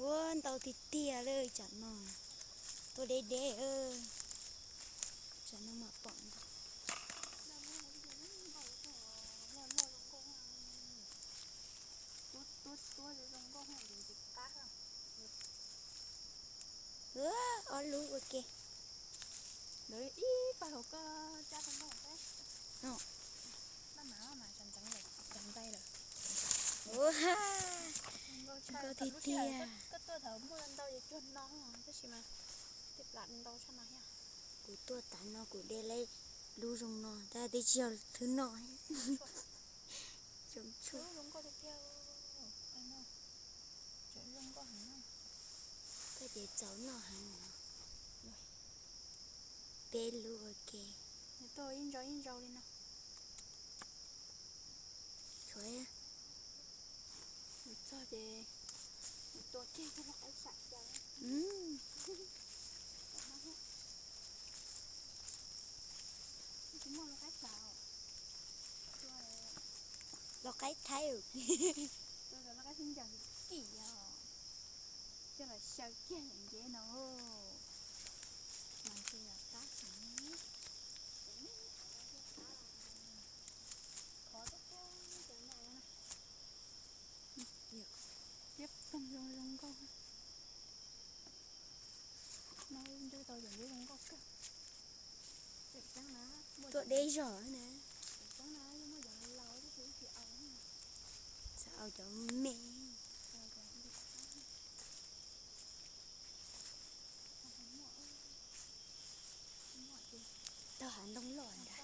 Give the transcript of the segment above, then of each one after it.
Ua ntau tiag tiag li tsam no, tuaj deb deb, tsam no mam pom ntau. Ob lub ua ke. Ib pab hauv koj cab tau nkauj peb. Maj mam mas tseem ntxeev lawm, tseem ntais lawm. Nkauj tiag tiag. Koj tuaj thaum muaj ntau ces cuag no, tab sis mas tej plam ntau tshaj no thiab. Kuv tuaj tav no kuv de lub zoo no tab sis tsis yog thwb no. Zoo tshuaj. Zoo nkauj tiag tiag. Koj ces txaus noj heev no. Peb lub ua ke. Nws tuaj ib ntsau ib ntsau li no. Tshuav, nws txog ces nws tua kiag coj los qaib sam cas. Tsis muaj lau qaib sam, lau qaib thaib, lau qaib sib ncaws kim os, coj los xyaw kiag yam ncev no. Mas tsis yog qab heev. Khov tiag tiag cov no na. Tiab toog zoo zoo nkauj. No nrhiav tau cov nce zoo nkauj kawg. Tuaj deb zog na. Xav au cov me. Tau hav ntoo loj ntag.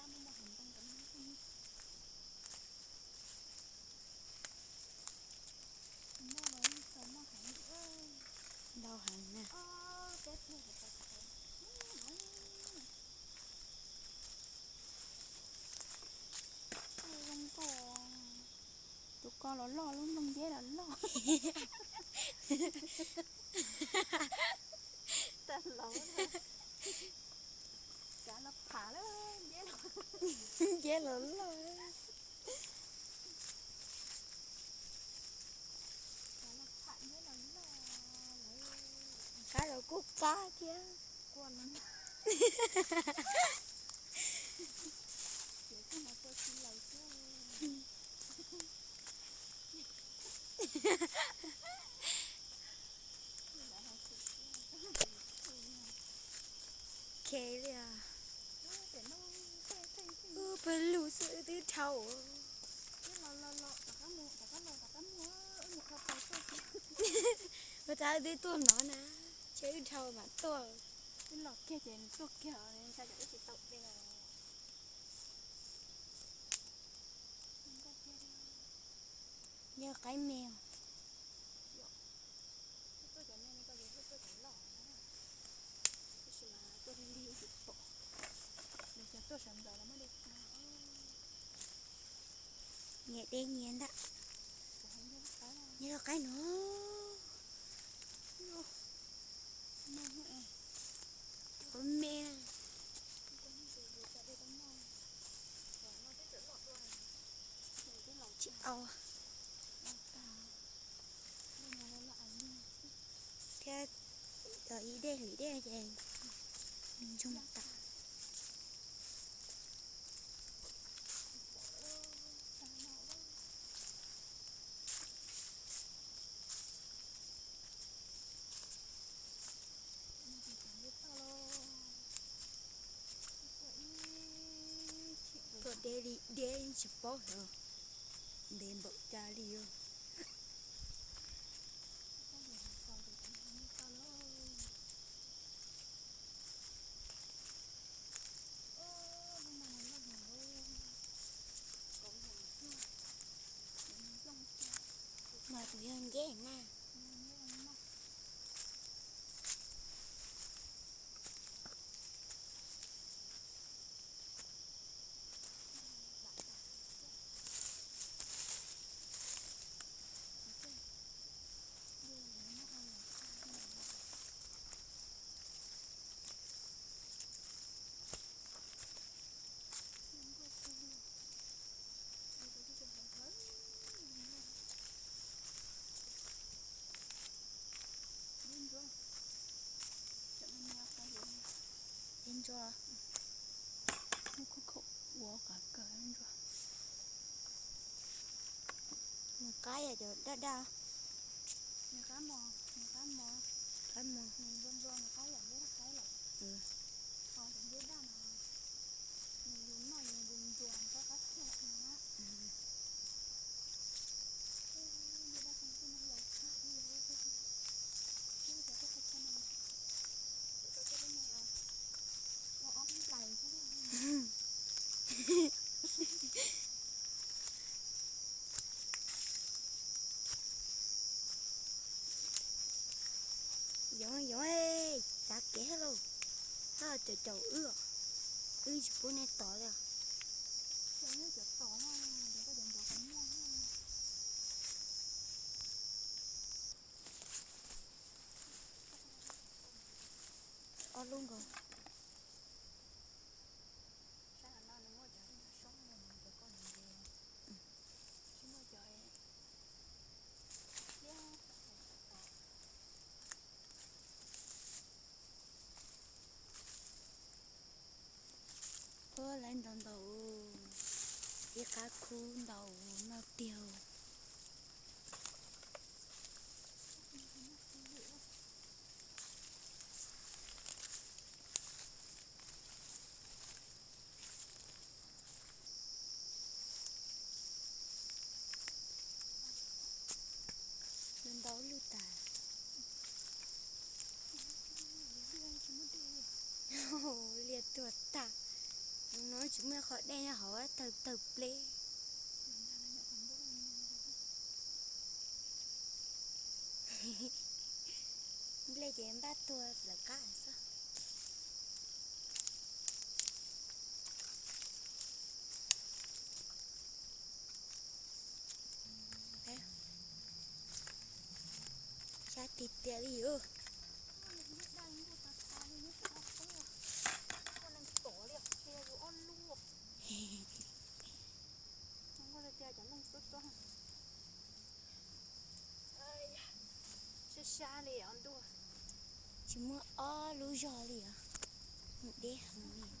Ntau heev na. Tus ko los loj, lub nplooj nceb los loj. Tag los, kav los pham lawm, nceb los, nceb los loj. Qab los kuj qab thiab. Khe li os. Wb pawg lug xwb wb twb dhau. Ua cas wb twb tuaj no na, ces wb dhau mam tuaj. Wb los kiag ces tuaj kiag, ntshai tsam wb tsis tau de. Yog qaib me os. Nyias deb nyias ntag. Nyias lub qaib no. Cov me na. Tsis au. Thiab ib dej hlis dej ces ntsoog tas. Tuaj deb li deb tsis paub hlo, ntev npaum cas li os. Mas tus yog nceb na. Ntsuag, nws khaum khaum ua qab kawg ntsuag. Nws qab yog cov daj daj. Nws qab mos, nws qab mos, qab mos, nws nplua nplua, nws qab yam liab daj qaib lawm. Ho cov liab daj no, nws yus noj yus ntsuag ntsuag nws qab qab thiab na. Yoov yoov, txav kev thiab lauj. Hab caum caum wb, wb tsis pub nej tod li os. Ob lub nkaus. Sab no nws muaj cov soob, cov ko nws tsis muaj cov liab. Ua lawv ntaus ntaus, ib qab khub ntaus noj tiag. Nws ntau lug tas. Liaj tuag tag. No tsis muaj qhov dej nyob hauv, tawg tawg pleb. Nplej ces npaj tuag lawv qab xwb. Sab tiag tiag li os. Sab sab li os ntuj. Tsis muaj ob lub zog li os. Deb heev li.